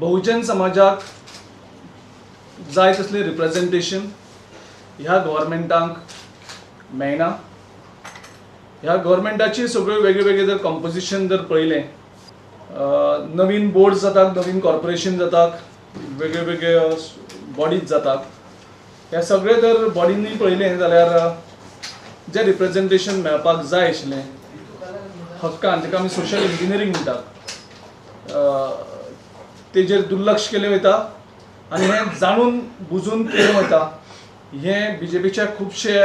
बहुजन समाजाक जाय तसलें रिप्रेजेंटेशन ह्या गव्हर्मेंटाक मेळना. ह्या गव्हर्मेंटाची सगळ्यो वेगळे वेगळे जर कंपोजिशन जर पळयलें, नवीन बोर्ड्स जातात, नवीन कॉर्पोरेशन जातात, वेगळे वेगळे बॉडीज जातात. ह्या सगळे जर बॉडींनी पळयलें जाल्यार जें रिप्रेजेंटेशन मेळपाक जाय आशिल्लें हक्कान, जेका आमी सोशल इंजिनियरींग म्हणटात, तेजेर दुर्लक्ष केलें वयता आनी हें जाणून बुजून केलें वयता. हें बीजेपीच्या खुबशे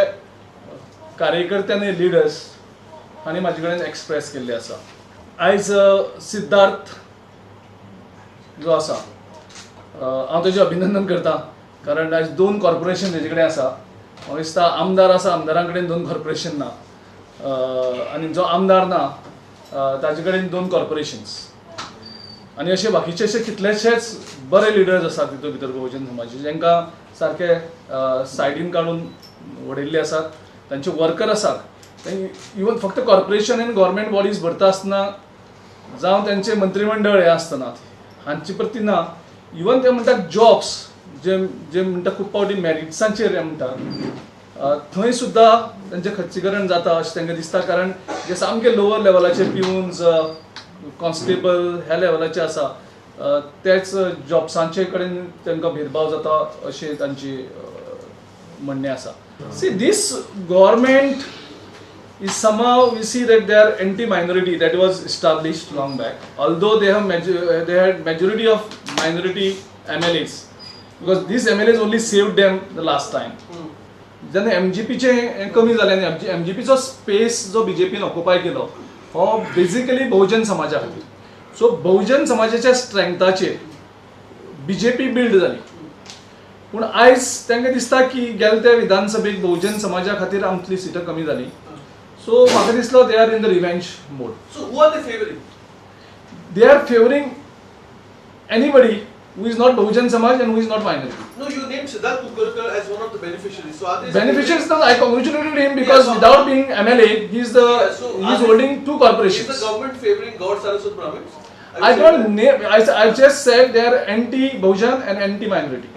कार्यकर्ते आनी लिडर्स हांणी म्हाजे कडेन एक्सप्रेस केल्लें आसा. आयज सिद्धार्थ जो आसा, हांव तेजें अभिनंदन करता, कारण आयज दोन कॉर्पोरेशन तेजे कडेन आसा. म्हाका दिसता आमदार आसा, आमदारां कडेन दोन कॉर्पोरेशन ना, आनी जो आमदार ना ताजे कडेन दोन कॉर्पोरेशन्स. आनी अशे बाकीचे अशे कितलेशेच बरे लिडर्स आसात तितून भितर बहुजन समाजाचे, जांकां सारके सायडीन काडून वडयल्ले आसात, तांचे वर्कर आसात. इवन फक्त कॉर्पोरेशन आनी गव्हर्मेंट बॉडीज भरता आसतना जावं त्यांचे मंत्रीमंडळ हें आसतना हांचे प्रती ना. इवन ते म्हणटात जॉब्स जे जे म्हणटा खूब फावटी मॅरिट्सांचेर हे म्हणटात, थंय सुद्दां तांचें खच्चीकरण जाता अशें तांकां दिसता. कारण जे सामके लोवर लेवलाचे प्युन्स, कॉन्स्टेबल ह्या लेवलाचे आसा, तेच जॉब्सांचे कडेन तांकां भेदभाव जाता अशें तांची म्हणणें आसा. See, this government is somehow we see that they are anti-minority that was established long back. Although they had majority of minority MLAs, because these MLAs only saved them the last time. जेन्ना एमजीपीचें हें कमी जालें आनी एमजीपीचो space जो बीजेपीन occupy केलो हो basically बहुजन समाजा खातीर. सो बहुजन समाजाच्या स्ट्रेंथाचेर बीजेपी बिल्ड जाली. पूण आयज तांकां दिसता की गेले त्या विधानसभेक बहुजन समाजा खातीर आमची सिटां कमी जाली. सो म्हाका दिसलो they are in the revenge mode. So who are they favouring? They are favouring anybody who is not Bahujan Samaj and who is not minority. No, you named Siddharth Kunkalkar as one of the beneficiaries. So are they beneficiaries? No, I congratulated him because Yeah, so without being MLA, he is the Yeah, so he is holding two corporations. Is the government favouring Gaud Saraswat Brahmins? I don't name. I just said they are anti-Bahujan and anti-minority.